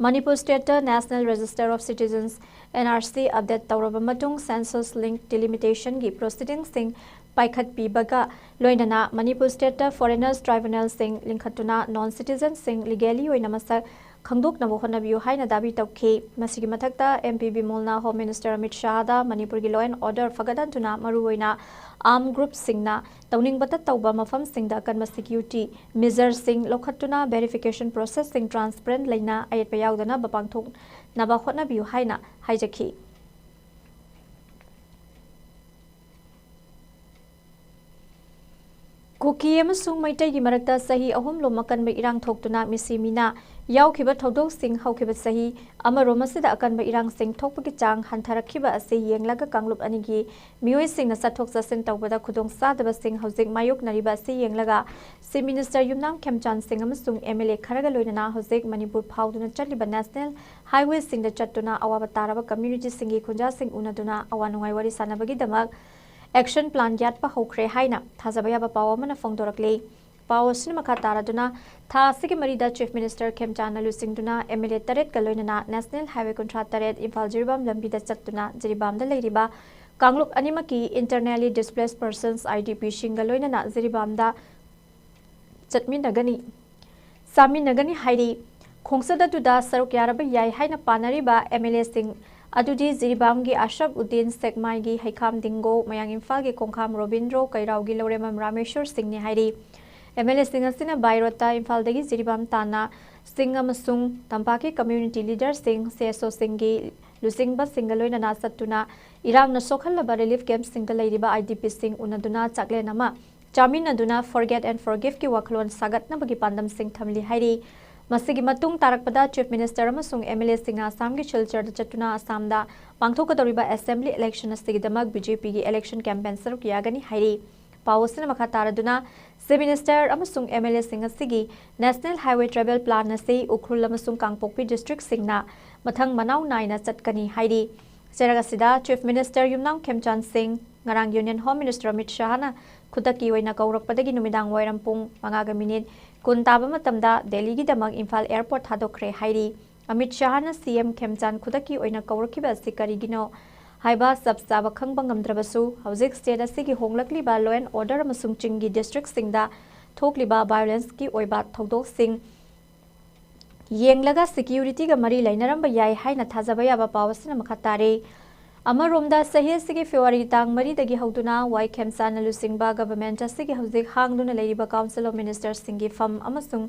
Manipur ꯁ꯭ꯇꯦꯠꯇ National Register of Citizens, N R C, update ꯇꯧꯔꯕ ꯃꯇꯨꯡ, census link delimitation ꯒꯤ proceedings ꯁꯤꯡ ꯄꯥꯏꯈꯠꯄꯤꯕꯒ ꯂꯣꯏꯅꯅ ꯃꯅꯤꯄꯨꯔ ꯁ꯭ꯇꯦꯠꯇ foreigners tribunal ꯁꯤꯡ ꯂꯤꯡꯈꯠꯇꯨꯅ non citizen ꯁꯤꯡ legally ꯑꯣꯏꯅ ꯃꯁꯛ ꯈꯪꯗꯣꯛꯅꯕ ꯍꯣꯠꯅꯕꯤꯌꯨ ꯍꯥꯏꯅ ꯗꯥꯕꯤ ꯇꯧꯈꯤ꯫ ꯃꯁꯤꯒꯤ ꯃꯊꯛꯇ, M P ꯕꯤꯃꯣꯜꯅ Home Minister Amit ꯁꯥꯍꯗ ꯃꯅꯤꯄꯨꯔꯒꯤ law and order ꯐꯒꯠꯍꯟꯗꯨꯅ ꯃꯔꯨꯑꯣꯏꯅ armed group ꯁꯤꯡꯅ ꯇꯧꯅꯤꯡꯕꯇ ꯇꯧꯕ ꯃꯐꯝꯁꯤꯡꯗ ꯑꯀꯟꯕ security measure ꯁꯤꯡ ꯂꯧꯈꯠꯇꯨꯅ verification process ꯁꯤꯡ transparent ꯂꯩꯅ ꯑꯌꯦꯠꯄ ꯌꯥꯎꯗꯅꯕ ꯄꯥꯡꯊꯣꯛꯅꯕ ꯍꯣꯠꯅꯕꯤꯌꯨ ꯍꯥꯏꯅ ꯍꯥꯏꯖꯈꯤ꯫ ꯀꯨꯀꯤ ꯑꯃꯁꯨꯡ ꯃꯩꯇꯩꯒꯤ ꯃꯔꯛꯇ ꯆꯍꯤ ꯑꯍꯨꯝ ꯂꯣꯝ ꯑꯀꯟꯕ ꯏꯔꯥꯡ ꯊꯣꯛꯇꯨꯅ ꯃꯤꯁꯤ ꯃꯤꯅꯥ ꯌꯥꯎꯈꯤꯕ ꯊꯧꯗꯣꯛꯁꯤꯡ ꯍꯧꯈꯤꯕ ꯆꯍꯤ ꯑꯃꯔꯣꯝ ꯑꯁꯤꯗ ꯑꯀꯟꯕ ꯏꯔꯥꯡꯁꯤꯡ ꯊꯣꯛꯄꯒꯤ ꯆꯥꯡ ꯍꯟꯊꯔꯛꯈꯤꯕ ꯑꯁꯤ ꯌꯦꯡꯂꯒ ꯀꯥꯡꯂꯨꯞ ꯑꯅꯤꯒꯤ ꯃꯤꯑꯣꯏꯁꯤꯡꯅ ꯆꯠꯊꯣꯛ ꯆꯠꯁꯤꯟ ꯇꯧꯕꯗ ꯈꯨꯗꯣꯡꯆꯥꯗꯕꯁꯤꯡ ꯍꯧꯖꯤꯛ ꯃꯥꯌꯣꯛꯅꯔꯤꯕ ꯑꯁꯤ ꯌꯦꯡꯂꯒ Chief Minister ꯌꯨꯝꯅꯥꯝ ꯈꯦꯝꯆꯥꯟ ꯁꯤꯡ ꯑꯃꯁꯨꯡ M L A ꯈꯔꯒ ꯂꯣꯏꯅꯅ ꯍꯧꯖꯤꯛ ꯃꯅꯤꯄꯨꯔ ꯐꯥꯎꯗꯨꯅ ꯆꯠꯂꯤꯕ national highway ꯁꯤꯡꯗ ꯆꯠꯇꯨꯅ ꯑꯋꯥꯕ ꯇꯥꯔꯕ community ꯁꯤꯡꯒꯤ ꯈꯣꯟꯖꯥꯁꯤꯡ ꯎꯅꯗꯨꯅ ꯑꯋꯥ ꯅꯨꯡꯉꯥꯏ ꯋꯥꯔꯤ ꯁꯥꯟꯅꯕꯒꯤꯗꯃꯛ action plan ꯌꯥꯠꯄ ꯍꯧꯈ꯭ꯔꯦ ꯍꯥꯏꯅ ꯊꯥꯖꯕ ꯌꯥꯕ ꯄꯥꯎ ꯑꯃꯅ ꯐꯣꯡꯗꯣꯔꯛꯂꯤ꯫ ꯄꯥꯎ ꯑꯁꯤꯅ ꯃꯈꯥ ꯇꯥꯔꯗꯨꯅ, ꯊꯥ ꯑꯁꯤꯒꯤ ꯃꯔꯤꯗ Chief Minister ꯈꯦꯝꯆꯥꯟꯅ ꯂꯨꯆꯤꯡꯗꯨꯅ M L A ꯇꯔꯦꯠꯀ ꯂꯣꯏꯅꯅ National Highway ꯀꯨꯟꯊ꯭ꯔꯥ ꯇꯔꯦꯠ ꯏꯝꯐꯥꯜ ꯖꯤꯔꯤꯕꯥꯝ ꯂꯝꯕꯤꯗ ꯆꯠꯇꯨꯅ ꯖꯤꯔꯤꯕꯥꯝꯗ ꯂꯩꯔꯤꯕ ꯀꯥꯡꯂꯨꯞ ꯑꯅꯤꯃꯛꯀꯤ internally displaced persons, I D P ꯁꯤꯡꯒ ꯂꯣꯏꯅꯅ ꯖꯤꯔꯤꯕꯥꯝꯗ ꯆꯠꯃꯤꯟꯅꯒꯅꯤ, ꯆꯥꯃꯤꯟꯅꯒꯅꯤ ꯍꯥꯏꯔꯤ꯫ ꯈꯣꯡꯆꯠ ꯑꯗꯨꯗ ꯁꯔꯨꯛ ꯌꯥꯔꯕ ꯌꯥꯏ ꯍꯥꯏꯅ ꯄꯥꯅꯔꯤꯕ M L A ꯁꯤꯡ ꯑꯗꯨꯗꯤ ꯖꯤꯔꯤꯕꯥꯝꯒꯤ ꯑꯁꯔꯐ ꯎꯗꯤꯟ, ꯁꯦꯛꯃꯥꯏꯒꯤ ꯍꯩꯈꯥꯝ ꯗꯤꯡꯒꯣ, ꯃꯌꯥꯡ ꯏꯝꯐꯥꯜꯒꯤ ꯈꯣꯡꯈꯥꯝ ꯔꯣꯕꯤꯟꯗ꯭ꯔꯣ, ꯀꯩꯔꯥꯎꯒꯤ ꯂꯧꯔꯦꯝꯕꯝ ꯔꯥꯃꯦꯁꯣꯔ ꯁꯤꯡꯅꯤ ꯍꯥꯏꯔꯤ꯫ M L A ꯁꯤꯡ ꯑꯁꯤꯅ by road ꯇ ꯏꯝꯐꯥꯜꯗꯒꯤ ꯖꯤꯔꯤꯕꯥꯝ ꯇꯥꯟꯅ ꯁꯤꯡ ꯑꯃꯁꯨꯡ ꯇꯝꯄꯥꯛꯀꯤ community leader ꯁꯤꯡ, C S O ꯁꯤꯡꯒꯤ ꯂꯨꯆꯤꯡꯕꯁꯤꯡꯒ ꯂꯣꯏꯅꯅ ꯆꯠꯇꯨꯅ ꯏꯔꯥꯡꯅ ꯁꯣꯛꯍꯜꯂꯕ relief camp ꯁꯤꯡꯗ ꯂꯩꯔꯤꯕ I D P ꯁꯤꯡ ꯎꯅꯗꯨꯅ ꯆꯥꯛꯂꯦꯟ ꯑꯃ ꯆꯥꯃꯤꯟꯅꯗꯨꯅ forget and forgive ꯀꯤ ꯋꯥꯈꯜꯂꯣꯟ ꯁꯥꯒꯠꯅꯕꯒꯤ ꯄꯥꯟꯗꯝꯁꯤꯡ ꯊꯝꯂꯤ ꯍꯥꯏꯔꯤ꯫ ꯃꯁꯤꯒꯤ ꯃꯇꯨꯡ ꯇꯥꯔꯛꯄꯗ Chief Minister ꯑꯃꯁꯨꯡ M L A ꯁꯤꯡꯅ ꯑꯁꯥꯝꯒꯤ ꯁꯤꯜꯆꯔꯗ ꯆꯠꯇꯨꯅ ꯑꯁꯥꯝꯗ ꯄꯥꯡꯊꯣꯛꯀꯗꯧꯔꯤꯕ assembly election ꯑꯁꯤꯒꯤꯗꯃꯛ B J P ꯒꯤ election campaign ꯁꯔꯨꯛ ꯌꯥꯒꯅꯤ ꯍꯥꯏꯔꯤ꯫ ꯄꯥꯎ ꯑꯁꯤꯅ ꯃꯈꯥ ꯇꯥꯔꯗꯨꯅ, Chief Minister ꯑꯃꯁꯨꯡ M L Aꯁꯤꯡ ꯑꯁꯤꯒꯤ National Highway Travel Plan ꯑꯁꯤ ꯎꯈ꯭ꯔꯨꯜ ꯑꯃꯁꯨꯡ ꯀꯥꯡꯄꯣꯛꯄꯤ districtꯁꯤꯡꯅ ꯃꯊꯪ ꯃꯅꯥꯎ ꯅꯥꯏꯅ ꯆꯠꯀꯅꯤ ꯍꯥꯏꯔꯤ꯫ ꯆꯩꯔꯛ ꯑꯁꯤꯗ Chief Minister ꯌꯨꯝꯅꯥꯝ ꯈꯦꯝꯆꯥꯟ ꯁꯤꯡ ꯉꯔꯥꯡ Union Home Minister ꯑꯃꯤꯠ ꯁꯍꯥꯅ ꯈꯨꯗꯛꯀꯤ ꯑꯣꯏꯅ ꯀꯧꯔꯛꯄꯗꯒꯤ ꯅꯨꯃꯤꯗꯥꯡ ꯋꯥꯏꯔꯝ ꯄꯨꯡ ꯃꯉꯥꯒ ꯃꯤꯅꯤꯠ ꯀꯨꯟ ꯇꯥꯕ ꯃꯇꯝꯗ ꯗꯦꯜꯂꯤꯒꯤꯗꯃꯛ ꯏꯝꯐꯥꯜ airport ꯊꯥꯗꯣꯛꯈ꯭ꯔꯦ ꯍꯥꯏꯔꯤ꯫ ꯑꯃꯤꯠ ꯁꯍꯥꯅ C M ꯈꯦꯝꯆꯥꯟ ꯈꯨꯗꯛꯀꯤ ꯑꯣꯏꯅ ꯀꯧꯔꯛꯈꯤꯕ ꯑꯁꯤ ꯀꯔꯤꯒꯤꯅꯣ ꯍꯥꯏꯕ ꯆꯞ ꯆꯥꯕ ꯈꯪꯕ ꯉꯝꯗ꯭ꯔꯕꯁꯨ, ꯍꯧꯖꯤꯛ state ꯑꯁꯤꯒꯤ ꯍꯣꯡꯂꯛꯂꯤꯕ law and order ꯑꯃꯁꯨꯡ ꯆꯤꯡꯒꯤ districtꯁꯤꯡꯗ ꯊꯣꯛꯂꯤꯕ violenceꯀꯤ ꯑꯣꯏꯕ ꯊꯧꯗꯣꯛꯁꯤꯡ ꯌꯦꯡꯂꯒ securityꯒ ꯃꯔꯤ ꯂꯩꯅꯔꯝꯕ ꯌꯥꯏ ꯍꯥꯏꯅ ꯊꯥꯖꯕ ꯌꯥꯕ ꯄꯥꯎ ꯑꯁꯤꯅ ꯃꯈꯥ ꯇꯥꯔꯦ꯫ ꯑꯃꯔꯣꯝꯗ, ꯆꯍꯤ ꯑꯁꯤꯒꯤ February ꯇꯥꯡ ꯃꯔꯤꯗꯒꯤ ꯍꯧꯗꯨꯅ ꯋꯥꯏ ꯈꯦꯝꯆꯥꯟꯅ ꯂꯨꯆꯤꯡꯕ government ꯑꯁꯤꯒꯤ ꯍꯧꯖꯤꯛ ꯍꯥꯡꯗꯨꯅ ꯂꯩꯔꯤꯕ Council of Ministerꯁꯤꯡꯒꯤ ꯐꯝ ꯑꯃꯁꯨꯡ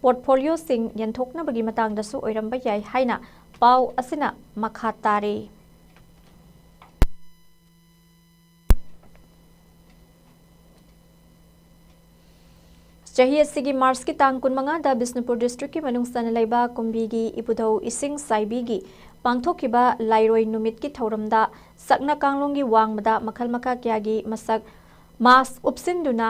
portfolioꯁꯤꯡ ꯌꯦꯟꯊꯣꯛꯅꯕꯒꯤ ꯃꯇꯥꯡꯗꯁꯨ ꯑꯣꯏꯔꯝꯕ ꯌꯥꯏ ꯍꯥꯏꯅ ꯄꯥꯎ ꯑꯁꯤꯅ ꯃꯈꯥ ꯇꯥꯔꯤ꯫ ꯆꯍꯤ ꯑꯁꯤꯒꯤ Marchꯀꯤ ꯇꯥꯡ ꯀꯨꯟꯃꯉꯥꯗ ꯕꯤꯁꯅꯨꯄꯨꯔ districtꯀꯤ ꯃꯅꯨꯡ ꯆꯟꯅ ꯂꯩꯕ ꯀꯨꯝꯕꯤꯒꯤ ꯏꯄꯨꯙꯧ ꯏꯁꯤꯡ ꯆꯥꯏꯕꯤꯒꯤ ꯄꯥꯡꯊꯣꯛꯈꯤꯕ ꯂꯥꯏꯔꯣꯏ ꯅꯨꯃꯤꯠꯀꯤ ꯊꯧꯔꯝꯗ ꯁꯛꯅ ꯀꯥꯡꯂꯣꯟꯒꯤ ꯋꯥꯡꯃꯗ ꯃꯈꯜ ꯃꯈꯥ ꯀꯌꯥꯒꯤ ꯃꯁꯛ mask ꯎꯞꯁꯤꯟꯗꯨꯅ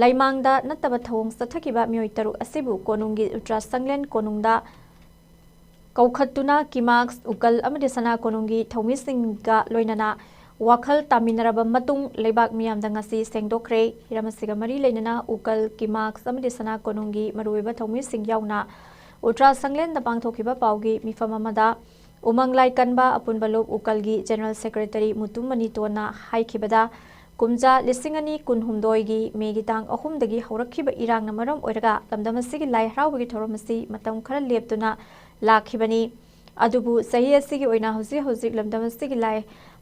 ꯂꯩꯃꯥꯡꯗ ꯅꯠꯇꯕ ꯊꯧꯑꯣꯡ ꯆꯠꯊꯈꯤꯕ ꯃꯤꯑꯣꯏ ꯇꯔꯨꯛ ꯑꯁꯤꯕꯨ ꯀꯣꯅꯨꯡꯒꯤ ꯎꯇ꯭ꯔꯥ ꯁꯪꯂꯦꯟ ꯀꯣꯅꯨꯡꯗ ꯀꯧꯈꯠꯇꯨꯅ ꯀꯤꯃꯥꯛꯁ, ꯎꯀꯜ ꯑꯃꯗꯤ ꯁꯅꯥ ꯀꯣꯅꯨꯡꯒꯤ ꯊꯧꯃꯤꯁꯤꯡꯒ ꯂꯣꯏꯅꯅ ꯋꯥꯈꯜ ꯇꯥꯃꯤꯟꯅꯔꯕ ꯃꯇꯨꯡ ꯂꯩꯕꯥꯛ ꯃꯤꯌꯥꯝꯗ ꯉꯁꯤ ꯁꯦꯡꯗꯣꯛꯈ꯭ꯔꯦ꯫ ꯍꯤꯔꯝ ꯑꯁꯤꯒ ꯃꯔꯤ ꯂꯩꯅꯅ ꯎꯀꯜ, ꯀꯤꯃꯥꯛꯁ ꯑꯃꯗꯤ ꯁꯅꯥ ꯀꯣꯅꯨꯡꯒꯤ ꯃꯔꯨꯑꯣꯏꯕ ꯊꯧꯃꯤꯁꯤꯡ ꯌꯥꯎꯅ ꯎꯇ꯭ꯔꯥ ꯁꯪꯂꯦꯟꯗ ꯄꯥꯡꯊꯣꯛꯈꯤꯕ ꯄꯥꯎꯒꯤ ꯃꯤꯐꯝ ꯑꯃꯗ ꯎꯃꯪ ꯂꯥꯏ ꯀꯟꯕ ꯑꯄꯨꯟꯕ ꯂꯨꯞ ꯎꯀꯜꯒꯤ General Secretary ꯃꯨꯇꯨꯝ ꯃꯅꯤꯇꯣꯟꯅ ꯍꯥꯏꯈꯤꯕꯗ, ꯀꯨꯝꯖꯥ ꯂꯤꯁꯤꯡ ꯑꯅꯤ ꯀꯨꯟꯍꯨꯝꯗꯣꯏꯒꯤ Mayꯒꯤ ꯇꯥꯡ ꯑꯍꯨꯝꯗꯒꯤ ꯍꯧꯔꯛꯈꯤꯕ ꯏꯔꯥꯡꯅ ꯃꯔꯝ ꯑꯣꯏꯔꯒ ꯂꯝꯗꯝ ꯑꯁꯤꯒꯤ ꯂꯥꯏ ꯍꯔꯥꯎꯕꯒꯤ ꯊꯧꯔꯝ ꯑꯁꯤ ꯃꯇꯝ ꯈꯔ ꯂꯦꯞꯇꯨꯅ ꯂꯥꯛꯈꯤꯕꯅꯤ꯫ ꯑꯗꯨꯕꯨ ꯆꯍꯤ ꯑꯁꯤꯒꯤ ꯑꯣꯏꯅ ꯍꯧꯖꯤꯛ ꯍꯧꯖꯤꯛ ꯂꯝꯗꯝ ꯑꯁꯤꯒꯤ ꯂꯥꯏ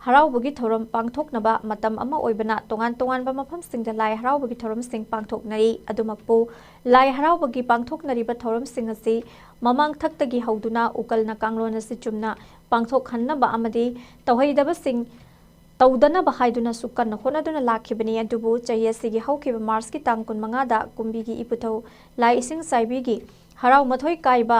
ꯍꯔꯥꯎꯕꯒꯤ ꯊꯧꯔꯝ ꯄꯥꯡꯊꯣꯛꯅꯕ ꯃꯇꯝ ꯑꯃ ꯑꯣꯏꯕꯅ ꯇꯣꯉꯥꯟ ꯇꯣꯉꯥꯟꯕ ꯃꯐꯝꯁꯤꯡꯗ ꯂꯥꯏ ꯍꯔꯥꯎꯕꯒꯤ ꯊꯧꯔꯝꯁꯤꯡ ꯄꯥꯡꯊꯣꯛꯅꯔꯤ꯫ ꯑꯗꯨꯃꯛꯄꯨ, ꯂꯥꯏ ꯍꯔꯥꯎꯕꯒꯤ ꯄꯥꯡꯊꯣꯛꯅꯔꯤꯕ ꯊꯧꯔꯝꯁꯤꯡ ꯑꯁꯤ ꯃꯃꯥꯡꯊꯛꯇꯒꯤ ꯍꯧꯗꯨꯅ ꯎꯀꯜꯅ ꯀꯥꯡꯂꯣꯟ ꯑꯁꯤ ꯆꯨꯝꯅ ꯄꯥꯡꯊꯣꯛꯍꯟꯅꯕ ꯑꯃꯗꯤ ꯇꯧꯍꯩꯗꯕꯁꯤꯡ ꯇꯧꯗꯅꯕ ꯍꯥꯏꯗꯨꯅꯁꯨ ꯀꯟꯅ ꯍꯣꯠꯅꯗꯨꯅ ꯂꯥꯛꯈꯤꯕꯅꯤ꯫ ꯑꯗꯨꯕꯨ ꯆꯍꯤ ꯑꯁꯤꯒꯤ ꯍꯧꯈꯤꯕ Marchꯀꯤ ꯇꯥꯡ ꯀꯨꯟꯃꯉꯥꯗ ꯀꯨꯝꯕꯤꯒꯤ ꯏꯄꯨꯊꯧ ꯂꯥꯏ ꯏꯁꯤꯡ ꯆꯥꯏꯕꯤꯒꯤ ꯍꯔꯥꯎ ꯃꯊꯣꯏ ꯀꯥꯏꯕ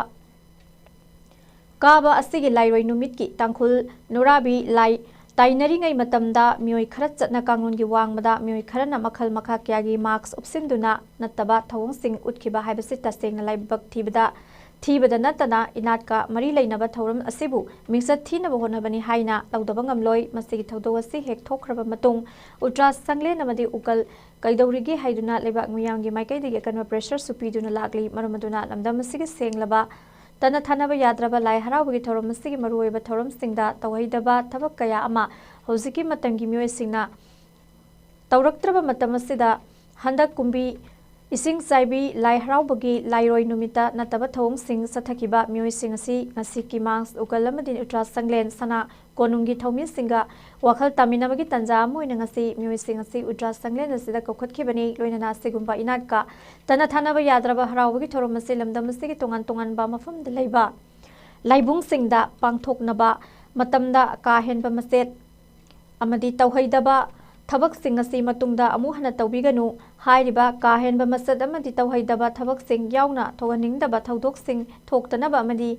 ꯀꯥꯕ ꯑꯁꯤꯒꯤ ꯂꯥꯏꯔꯣꯏ ꯅꯨꯃꯤꯠꯀꯤ ꯇꯥꯡꯈꯨꯜ ꯅꯨꯔꯥꯕꯤ ꯂꯥꯏ ꯇꯥꯏꯅꯔꯤꯉꯩ ꯃꯇꯝꯗ ꯃꯤꯑꯣꯏ ꯈꯔ ꯆꯠꯅ ꯀꯥꯡꯂꯣꯟꯒꯤ ꯋꯥꯡꯃꯗ ꯃꯤꯑꯣꯏ ꯈꯔꯅ ꯃꯈꯜ ꯃꯈꯥ ꯀꯌꯥꯒꯤ ꯃꯥꯛꯁ ꯎꯞꯁꯤꯟꯗꯨꯅ ꯅꯠꯇꯕ ꯊꯧꯑꯣꯡꯁꯤꯡ ꯎꯠꯈꯤꯕ ꯍꯥꯏꯕꯁꯤ ꯇꯁꯦꯡꯅ ꯂꯥꯏꯕꯛ ꯊꯤꯕꯗ ꯊꯤꯕꯗ ꯅꯠꯇꯅ ꯏꯅꯥꯠꯀ ꯃꯔꯤ ꯂꯩꯅꯕ ꯊꯧꯔꯝ ꯑꯁꯤꯕꯨ ꯃꯤꯡꯆꯠ ꯊꯤꯅꯕ ꯍꯣꯠꯅꯕꯅꯤ ꯍꯥꯏꯅ ꯂꯧꯗꯕ ꯉꯝꯂꯣꯏ꯫ ꯃꯁꯤꯒꯤ ꯊꯧꯗꯣꯛ ꯑꯁꯤ ꯍꯦꯛ ꯊꯣꯛꯈ꯭ꯔꯕ ꯃꯇꯨꯡ ꯎꯜꯇ꯭ꯔꯥ ꯁꯪꯂꯦꯟ ꯑꯃꯗꯤ ꯎꯀꯜ ꯀꯩꯗꯧꯔꯤꯒꯦ ꯍꯥꯏꯗꯨꯅ ꯂꯩꯕꯥꯛ ꯃꯤꯌꯥꯝꯒꯤ ꯃꯥꯏꯀꯩꯗꯒꯤ ꯑꯀꯟꯕ ꯄ꯭ꯔꯦꯁꯔꯁꯨ ꯄꯤꯗꯨꯅ ꯂꯥꯛꯂꯤ꯫ ꯃꯔꯝ ꯑꯗꯨꯅ ꯂꯝꯗꯝ ꯑꯁꯤꯒꯤ ꯁꯦꯡꯂꯕ ꯇꯠꯅ ꯊꯥꯅꯕ ꯌꯥꯗ꯭ꯔꯕ ꯂꯥꯏ ꯍꯔꯥꯎꯕꯒꯤ ꯊꯧꯔꯝ ꯑꯁꯤꯒꯤ ꯃꯔꯨꯑꯣꯏꯕ ꯊꯧꯔꯝꯁꯤꯡꯗ ꯇꯧꯍꯩꯗꯕ ꯊꯕꯛ ꯀꯌꯥ ꯑꯃ ꯍꯧꯖꯤꯛꯀꯤ ꯃꯇꯝꯒꯤ ꯃꯤꯑꯣꯏꯁꯤꯡꯅ ꯇꯧꯔꯛꯇ꯭ꯔꯕ ꯃꯇꯝ ꯑꯁꯤꯗ ꯍꯟꯗꯛ ꯀꯨꯝꯕꯤ ꯏꯁꯤꯡ ꯆꯥꯏꯕꯤ ꯂꯥꯏ ꯍꯔꯥꯎꯕꯒꯤ ꯂꯥꯏꯔꯣꯏ ꯅꯨꯃꯤꯠꯇ ꯅꯠꯇꯕ ꯊꯧꯑꯣꯡꯁꯤꯡ ꯆꯠꯊꯈꯤꯕ ꯃꯤꯑꯣꯏꯁꯤꯡ ꯑꯁꯤ ꯉꯁꯤ ꯀꯤꯃꯥꯡꯁ ꯎꯀꯜ ꯑꯃꯗꯤ ꯎꯇ꯭ꯔꯥ ꯁꯪꯂꯦꯟ ꯁꯅꯥ ꯀꯣꯅꯨꯡꯒꯤ ꯊꯧꯃꯤꯁꯤꯡꯒ ꯋꯥꯈꯜ ꯇꯥꯃꯤꯟꯅꯕꯒꯤ ꯇꯥꯟꯖꯥ ꯑꯃ ꯑꯣꯏꯅ ꯉꯁꯤ ꯃꯤꯑꯣꯏꯁꯤꯡ ꯑꯁꯤ ꯎꯇ꯭ꯔꯥ ꯁꯪꯂꯦꯟ ꯑꯁꯤꯗ ꯀꯧꯈꯠꯈꯤꯕꯅꯤ꯫ ꯂꯣꯏꯅꯅ ꯑꯁꯤꯒꯨꯝꯕ ꯏꯅꯥꯠꯀ ꯇꯠꯅ ꯊꯥꯅꯕ ꯌꯥꯗ꯭ꯔꯕ ꯍꯔꯥꯎꯕꯒꯤ ꯊꯧꯔꯝ ꯑꯁꯤ ꯂꯝꯗꯝ ꯑꯁꯤꯒꯤ ꯇꯣꯉꯥꯟ ꯇꯣꯉꯥꯟꯕ ꯃꯐꯝꯗ ꯂꯩꯕ ꯂꯥꯏꯕꯨꯡꯁꯤꯡꯗ ꯄꯥꯡꯊꯣꯛꯅꯕ ꯃꯇꯝꯗ ꯀꯥ ꯍꯦꯟꯕ ꯃꯆꯦꯠ ꯑꯃꯗꯤ ꯇꯧꯍꯩꯗꯕ ꯊꯕꯛꯁꯤꯡ ꯑꯁꯤ ꯃꯇꯨꯡꯗ ꯑꯃꯨꯛ ꯍꯟꯅ ꯇꯧꯕꯤꯒꯅꯨ꯫ ꯍꯥꯏꯔꯤꯕ ꯀꯥ ꯍꯦꯟꯕ ꯃꯆꯠ ꯑꯃꯗꯤ ꯇꯧꯍꯩꯗꯕ ꯊꯕꯛꯁꯤꯡ ꯌꯥꯎꯅ ꯊꯣꯛꯍꯟꯅꯤꯡꯗꯕ ꯊꯧꯗꯣꯛꯁꯤꯡ ꯊꯣꯛꯇꯅꯕ ꯑꯃꯗꯤ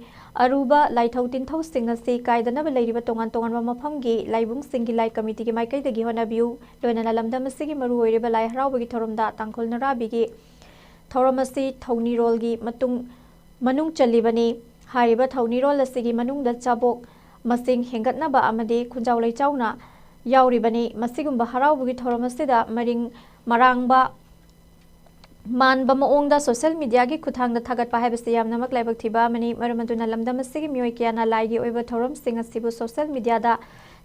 ꯑꯔꯨꯕ ꯂꯥꯏꯊꯧ ꯇꯤꯟꯊꯧꯁꯤꯡ ꯑꯁꯤ ꯀꯥꯏꯗꯅꯕ ꯂꯩꯔꯤꯕ ꯇꯣꯉꯥꯟ ꯇꯣꯉꯥꯟꯕ ꯃꯐꯝꯒꯤ ꯂꯥꯏꯕꯨꯡꯁꯤꯡꯒꯤ ꯂꯥꯏ ꯀꯃꯤꯇꯤꯒꯤ ꯃꯥꯏꯀꯩꯗꯒꯤ ꯍꯣꯠꯅꯕꯤꯌꯨ꯫ ꯂꯣꯏꯅꯅ ꯂꯝꯗꯝ ꯑꯁꯤꯒꯤ ꯃꯔꯨꯑꯣꯏꯔꯤꯕ ꯂꯥꯏ ꯍꯔꯥꯎꯕꯒꯤ ꯊꯧꯔꯝꯗ ꯇꯥꯡꯈꯨꯜ ꯅꯨꯔꯥꯕꯤꯒꯤ ꯊꯧꯔꯝ ꯑꯁꯤ ꯊꯧꯅꯤꯔꯣꯜꯒꯤ ꯃꯇꯨꯡ ꯃꯅꯨꯡ ꯆꯜꯂꯤꯕꯅꯤ꯫ ꯍꯥꯏꯔꯤꯕ ꯊꯧꯅꯤꯔꯣꯜ ꯑꯁꯤꯒꯤ ꯃꯅꯨꯡꯗ ꯆꯥꯕꯣꯛ ꯃꯁꯤꯡ ꯍꯦꯟꯒꯠꯅꯕ ꯑꯃꯗꯤ ꯈꯨꯟꯖꯥꯎ ꯂꯩꯆꯥꯎꯅ ꯌꯥꯎꯔꯤꯕꯅꯤ꯫ ꯃꯁꯤꯒꯨꯝꯕ ꯍꯔꯥꯎꯕꯒꯤ ꯊꯧꯔꯝ ꯑꯁꯤꯗ ꯃꯔꯤꯡ ꯃꯔꯥꯡꯕ ꯃꯥꯟꯕ ꯃꯑꯣꯡꯗ ꯁꯣꯁꯤꯌꯦꯜ ꯃꯤꯗꯤꯌꯥꯒꯤ ꯈꯨꯠꯊꯥꯡꯗ ꯊꯥꯒꯠꯄ ꯍꯥꯏꯕꯁꯤ ꯌꯥꯝꯅꯃꯛ ꯂꯥꯏꯕꯛ ꯊꯤꯕ ꯑꯃꯅꯤ꯫ ꯃꯔꯝ ꯑꯗꯨꯅ ꯂꯝꯗꯝ ꯑꯁꯤꯒꯤ ꯃꯤꯑꯣꯏ ꯀꯌꯥꯅ ꯂꯥꯏꯒꯤ ꯑꯣꯏꯕ ꯊꯧꯔꯝꯁꯤꯡ ꯑꯁꯤꯕꯨ ꯁꯣꯁꯤꯌꯦꯜ ꯃꯤꯗꯤꯌꯥꯗ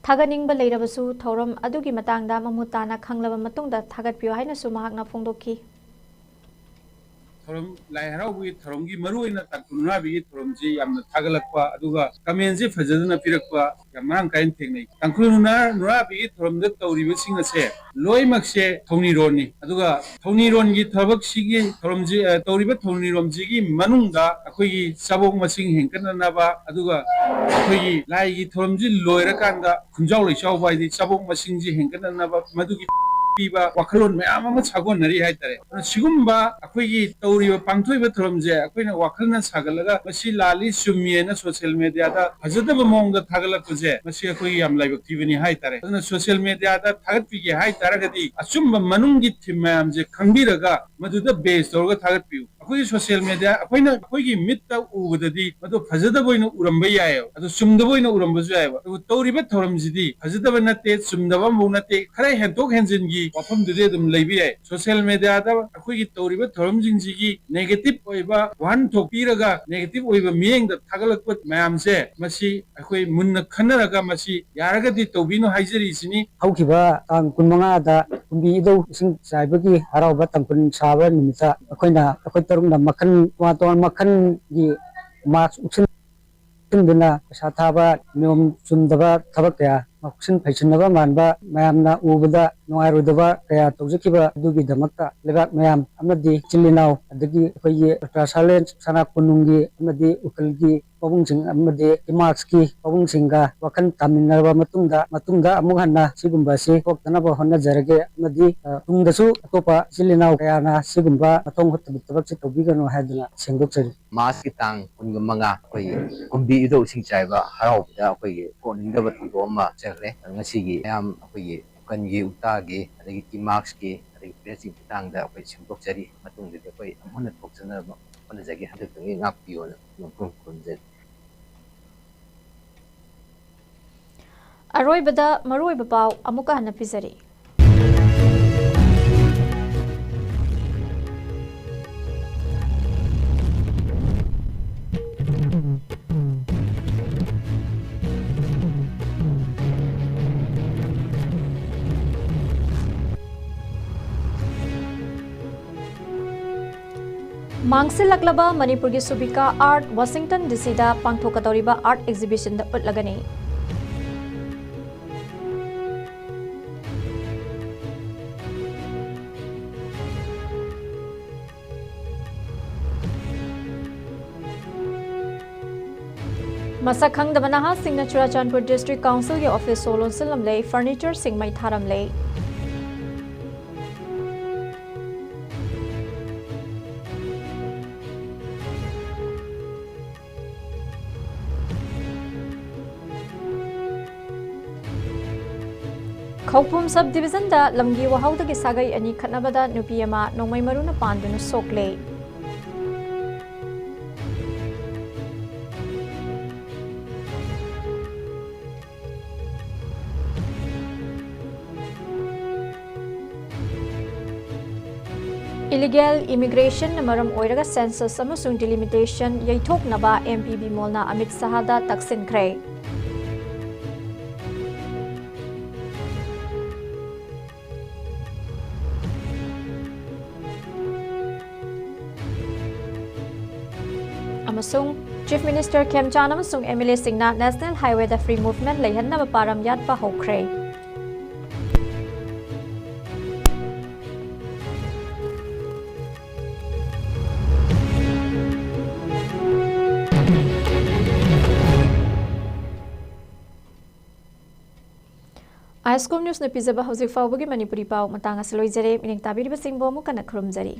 ꯊꯥꯒꯠꯅꯤꯡꯕ ꯂꯩꯔꯕꯁꯨ ꯊꯧꯔꯝ ꯑꯗꯨꯒꯤ ꯃꯇꯥꯡꯗ ꯃꯃꯨꯠ ꯇꯥꯅ ꯈꯪꯂꯕ ꯃꯇꯨꯡꯗ ꯊꯥꯒꯠꯄꯤꯌꯨ ꯍꯥꯏꯅꯁꯨ ꯃꯍꯥꯛꯅ ꯐꯣꯡꯗꯣꯛꯈꯤ꯫ ꯊꯧꯔꯝ ꯂꯥꯏ ꯍꯔꯥꯎꯕꯒꯤ ꯊꯧꯔꯝꯒꯤ ꯃꯔꯨꯑꯣꯏꯅ ꯇꯥꯡꯈꯨꯜ ꯅꯨꯔꯥꯕꯤꯒꯤ ꯊꯧꯔꯝꯁꯤ ꯌꯥꯝꯅ ꯊꯥꯒꯠꯂꯛꯄ, ꯑꯗꯨꯒ ꯀꯃꯦꯟꯁꯦ ꯐꯖꯗꯅ ꯄꯤꯔꯛꯄ ꯌꯥꯝ ꯃꯔꯥꯡ ꯀꯥꯏꯅ ꯊꯦꯡꯅꯩ꯫ ꯇꯥꯡꯈꯨꯜ ꯅꯨꯔꯥ- ꯅꯨꯔꯥꯕꯤꯒꯤ ꯊꯧꯔꯝꯗ ꯇꯧꯔꯤꯕꯁꯤꯡ ꯑꯁꯦ ꯂꯣꯏꯅꯃꯛꯁꯦ ꯊꯧꯅꯤꯔꯣꯟꯅꯤ꯫ ꯑꯗꯨꯒ ꯊꯧꯅꯤꯔꯣꯟꯒꯤ ꯊꯕꯛꯁꯤꯒꯤ ꯊꯧꯔꯝꯁꯤ, ꯑ, ꯇꯧꯔꯤꯕ ꯊꯧꯅꯤꯔꯣꯟꯁꯤꯒꯤ ꯃꯅꯨꯡꯗ ꯑꯩꯈꯣꯏꯒꯤ ꯆꯥꯕꯣꯛ ꯃꯁꯤꯡ ꯍꯦꯟꯒꯠꯅꯅꯕ, ꯑꯗꯨꯒ ꯑꯩꯈꯣꯏꯒꯤ ꯂꯥꯏꯒꯤ ꯊꯧꯔꯝꯁꯤ ꯂꯣꯏꯔꯀꯥꯟꯗ ꯈꯨꯟꯖꯥꯎ ꯂꯩꯆꯥꯎꯕ ꯍꯥꯏꯗꯤ ꯆꯥꯕꯣꯛ ꯃꯁꯤꯡꯁꯤ ꯍꯦꯟꯒꯠꯅꯅꯕ, ꯃꯗꯨꯒꯤ ꯄꯤꯕ ꯋꯥꯈꯜꯂꯣꯟ ꯃꯌꯥꯝ ꯑꯃ ꯁꯥꯒꯣꯟꯅꯔꯤ ꯍꯥꯏꯇꯥꯔꯦ꯫ ꯑꯗꯨꯅ ꯁꯤꯒꯨꯝꯕ ꯑꯩꯈꯣꯏꯒꯤ ꯇꯧꯔꯤꯕ, ꯄꯥꯡꯊꯣꯛꯏꯕ ꯊꯧꯔꯝꯁꯦ ꯑꯩꯈꯣꯏꯅ ꯋꯥꯈꯜꯅ ꯁꯥꯒꯠꯂꯒ ꯃꯁꯤ ꯂꯥꯜꯂꯤ, ꯆꯨꯝꯃꯤ ꯍꯥꯏꯅ ꯁꯣꯁꯤꯌꯦꯜ ꯃꯦꯗꯤꯌꯥꯗ ꯐꯖꯗꯕ ꯃꯑꯣꯡꯗ ꯊꯥꯒꯠꯂꯛꯄꯁꯦ, ꯃꯁꯤ ꯑꯩꯈꯣꯏꯒꯤ ꯌꯥꯝ ꯂꯥꯏꯕꯛ ꯊꯤꯕꯅꯤ ꯍꯥꯏꯇꯥꯔꯦ꯫ ꯑꯗꯨꯅ ꯁꯣꯁꯤꯌꯦꯜ ꯃꯦꯗꯤꯌꯥꯗ ꯊꯥꯒꯠꯄꯤꯒꯦ ꯍꯥꯏ ꯇꯥꯔꯒꯗꯤ ꯑꯆꯨꯝꯕ ꯃꯅꯨꯡꯒꯤ ꯊꯤꯝ ꯃꯌꯥꯝꯁꯦ ꯈꯪꯕꯤꯔꯒ ꯃꯗꯨꯗ ꯕꯦꯁ ꯇꯧꯔꯒ ꯊꯥꯒꯠꯄꯤꯌꯨ꯫ ꯑꯩꯈꯣꯏꯒꯤ ꯁꯣꯁꯤꯌꯦꯜ ꯃꯦꯗꯤꯌꯥ, ꯑꯩꯈꯣꯏꯅ ꯑꯩꯈꯣꯏꯒꯤ ꯃꯤꯠꯇ ꯎꯕꯗꯗꯤ ꯃꯗꯨ ꯐꯖꯗꯕ ꯑꯣꯏꯅ ꯎꯔꯝꯕ ꯌꯥꯏꯑꯕ, ꯑꯗꯨ ꯆꯨꯝꯗꯕ ꯑꯣꯏꯅ ꯎꯔꯝꯕꯁꯨ ꯌꯥꯏꯑꯕ꯫ ꯑꯗꯨꯕꯨ ꯇꯧꯔꯤꯕ ꯊꯧꯔꯝꯁꯤꯗꯤ ꯐꯖꯗꯕ ꯅꯠꯇꯦ, ꯆꯨꯝꯗꯕ ꯑꯃꯐꯥꯎ ꯅꯠꯇꯦ, ꯈꯔ ꯍꯦꯟꯗꯣꯛ ꯍꯦꯟꯖꯤꯟꯒꯤ ꯋꯥꯐꯝꯗꯨꯗꯤ ꯑꯗꯨꯝ ꯂꯩꯕ ꯌꯥꯏ꯫ ꯁꯣꯁꯤꯌꯦꯜ ꯃꯦꯗꯤꯌꯥꯗ ꯑꯩꯈꯣꯏꯒꯤ ꯇꯧꯔꯤꯕ ꯊꯧꯔꯝꯁꯤꯡꯁꯤꯒꯤ ꯅꯦꯒꯦꯇꯤꯚ ꯑꯣꯏꯕ ꯋꯥꯍꯟꯊꯣꯛ ꯄꯤꯔꯒ ꯅꯦꯒꯦꯇꯤꯚ ꯑꯣꯏꯕ ꯃꯤꯠꯌꯦꯡꯗ ꯊꯥꯒꯠꯂꯛꯄ ꯃꯌꯥꯝꯁꯦ, ꯃꯁꯤ ꯑꯩꯈꯣꯏ ꯃꯨꯟꯅ ꯈꯟꯅꯔꯒ ꯃꯁꯤ ꯌꯥꯔꯒꯗꯤ ꯇꯧꯕꯤꯅꯨ ꯍꯥꯏꯖꯔꯤꯁꯤꯅꯤ꯫ ꯍꯧꯈꯤꯕ ꯇꯥꯡ ꯀꯨꯟꯃꯉꯥꯗ ꯀꯨꯝꯕꯤ ꯏꯙꯧ ꯏꯁꯤꯡ ꯆꯥꯏꯕꯒꯤ ꯍꯔꯥꯎꯕ ꯇꯥꯡꯈꯨꯜ ꯁꯥꯕ ꯅꯨꯃꯤꯠꯇ ꯑꯩꯈꯣꯏꯅ, ꯑꯩꯈꯣꯏ ꯇꯔꯨꯛꯅ ꯃꯈꯜ, ꯇꯣꯉꯥꯟ ꯇꯣꯉꯥꯟꯕ ꯃꯈꯜꯒꯤ ꯃꯥꯛꯁ ꯎꯞꯁꯤꯟꯗꯨꯅ ꯄꯩꯁꯥ ꯊꯥꯕ, ꯅꯤꯌꯣꯝ ꯆꯨꯝꯗꯕ ꯊꯕꯛ ꯀꯌꯥ, ꯉꯥꯎꯁꯤꯟ ꯐꯩꯁꯤꯟꯅꯕ ꯃꯥꯟꯕ, ꯃꯌꯥꯝꯅ ꯎꯕꯗ ꯅꯨꯡꯉꯥꯏꯔꯣꯏꯗꯕ ꯀꯌꯥ ꯇꯧꯖꯈꯤꯕ ꯑꯗꯨꯒꯤꯗꯃꯛꯇ ꯂꯩꯕꯥꯛ ꯃꯌꯥꯝ ꯑꯃꯗꯤ ꯏꯆꯤꯜ ꯏꯅꯥꯎ, ꯑꯗꯒꯤ ꯑꯩꯈꯣꯏꯒꯤ ꯄ꯭ꯔꯖꯥ ꯁꯥꯂꯦꯟ ꯁꯅꯥ ꯀꯣꯅꯨꯡꯒꯤ ꯑꯃꯗꯤ ꯎꯀꯤꯜꯒꯤ ꯄꯥꯕꯨꯡꯁꯤꯡ ꯑꯃꯗꯤ ꯏꯃꯥꯛꯁꯀꯤ ꯄꯥꯕꯨꯡꯁꯤꯡꯒ ꯋꯥꯈꯜ ꯇꯥꯃꯤꯟꯅꯔꯕ ꯃꯇꯨꯡꯗ, ꯃꯇꯨꯡꯗ ꯑꯃꯨꯛ ꯍꯟꯅ ꯁꯤꯒꯨꯝꯕ ꯑꯁꯤ ꯊꯣꯛꯇꯅꯕ ꯍꯣꯠꯅꯖꯔꯒꯦ ꯑꯃꯗꯤ, ꯑ, ꯇꯨꯡꯗꯁꯨ ꯑꯇꯣꯞꯄ ꯏꯆꯤꯜ ꯏꯅꯥꯎ ꯀꯌꯥꯅ ꯁꯤꯒꯨꯝꯕ ꯃꯊꯣꯡ ꯍꯨꯠꯇꯕ ꯊꯕꯛꯁꯤ ꯇꯧꯕꯤꯒꯅꯨ ꯍꯥꯏꯗꯨꯅ ꯁꯦꯡꯗꯣꯛꯆꯔꯤ꯫ ꯃꯥꯔꯁꯀꯤ ꯇꯥꯡ ꯀꯨꯟꯒ ꯃꯉꯥ ꯑꯩꯈꯣꯏꯒꯤ ꯀꯨꯝꯕꯤ ꯏꯙꯧ ꯏꯁꯤꯡ ꯆꯥꯏꯕ ꯍꯔꯥꯎꯕꯗ ꯑꯩꯈꯣꯏꯒꯤ ꯀꯣꯛꯅꯤꯡꯗꯕ ꯊꯧꯗꯣꯛ ꯑꯃ ꯆꯠꯈ꯭ꯔꯦ꯫ ꯉꯁꯤꯒꯤ ꯃꯌꯥꯝ ꯑꯩꯈꯣꯏꯒꯤ ꯀꯟꯒꯤ ꯎꯛꯇꯥꯒꯤ ꯑꯗꯒꯤ ꯏꯃꯥꯛꯁꯀꯤ ꯑꯗꯒꯤ ꯄ꯭ꯔꯦꯁꯀꯤ ꯈꯨꯠꯊꯥꯡꯗ ꯑꯩꯈꯣꯏ ꯁꯦꯡꯗꯣꯛꯆꯔꯤ꯫ ꯃꯇꯨꯡꯗꯗꯤ ꯑꯩꯈꯣꯏ ꯑꯃꯨꯛ ꯍꯟꯅ ꯊꯣꯛꯆꯅꯕ ꯍꯣꯠꯅꯖꯒꯦ꯫ ꯍꯟꯗꯛꯇꯒꯤ ꯉꯥꯛꯄꯤꯌꯣꯅ ꯈꯨꯔꯨꯝꯖꯔꯤ꯫ ꯑꯔꯣꯏꯕꯗ ꯃꯔꯨꯑꯣꯏꯕ ꯄꯥꯎ ꯑꯃꯨꯛꯀ ꯍꯟꯅ ꯄꯤꯖꯔꯤ꯫ ꯃꯥꯡꯁꯤꯜꯂꯛꯂꯕ ꯃꯅꯤꯄꯨꯔꯒꯤ ꯁꯨꯕꯤꯀꯥ ꯑꯥꯔꯠ ꯋꯥꯁꯤꯡꯇꯟ ꯗꯤ ꯁꯤꯗ ꯄꯥꯡꯊꯣꯛꯀꯗꯧꯔꯤꯕ ꯑꯥꯔꯠ ꯑꯦꯛꯖꯤꯕꯤꯁꯟꯗ ꯎꯠꯂꯒꯅꯤ꯫ ꯃꯁꯛ ꯈꯪꯗꯕ ꯅꯍꯥꯁꯤꯡꯅ ꯆꯨꯔꯥꯆꯥꯟꯄꯨꯔ ꯗꯤꯁꯇ꯭ꯔꯤꯛ ꯀꯥꯎꯟꯁꯤꯜꯒꯤ ꯑꯣꯐꯤꯁ ꯁꯣ ꯂꯣꯟꯁꯤꯜꯂꯝꯂꯦ, ꯐꯔꯅꯤꯆꯔꯁꯤꯡ ꯃꯩ ꯊꯥꯔꯝꯂꯦ꯫ ꯈꯧꯄꯨꯝ ꯁꯕ ꯗꯤꯕꯤꯖꯟꯗ ꯂꯝꯒꯤ ꯋꯥꯍꯧꯗꯒꯤ ꯁꯥꯒꯩ ꯑꯅꯤ ꯈꯠꯅꯕꯗ ꯅꯨꯄꯤ ꯑꯃ ꯅꯣꯡꯃꯩ ꯃꯔꯨꯅ ꯄꯥꯟꯗꯨꯅ ꯁꯣꯛꯂꯦ꯫ Illegal immigration ꯅ ꯃꯔꯝ ꯑꯣꯏꯔꯒ census ꯑꯃꯁꯨꯡ delimitation ꯌꯩꯊꯣꯛꯅꯕ M P ꯕꯤꯃꯣꯜꯅ ꯑꯃꯤꯠ ꯁꯍꯥꯗ ꯇꯛꯁꯤꯟꯈ꯭ꯔꯦ꯫ ꯑꯃꯁꯨꯡ Chief Minister ꯈꯦꯝꯆꯥꯟ ꯑꯃꯁꯨꯡ M L A ꯁꯤꯡꯅ National Highway ꯗ free movement ꯂꯩꯍꯟꯅꯕ ꯄꯥꯔꯝ ꯌꯥꯠꯄ ꯍꯧꯈ꯭ꯔꯦ꯫ ISCOM News ꯅ ꯄꯤꯖꯕ ꯍꯧꯖꯤꯛ ꯐꯥꯎꯕꯒꯤ ꯃꯅꯤꯄꯨꯔꯤ ꯄꯥꯎ ꯃꯇꯥꯡ ꯑꯁꯤ ꯂꯣꯏꯖꯔꯦ꯫ ꯃꯤꯠꯌꯦꯡ ꯇꯥꯕꯤꯔꯤꯕꯁꯤꯡꯕꯨ ꯑꯃꯨꯛ ꯍꯟꯅ ꯈꯨꯔꯨꯝꯖꯔꯤ꯫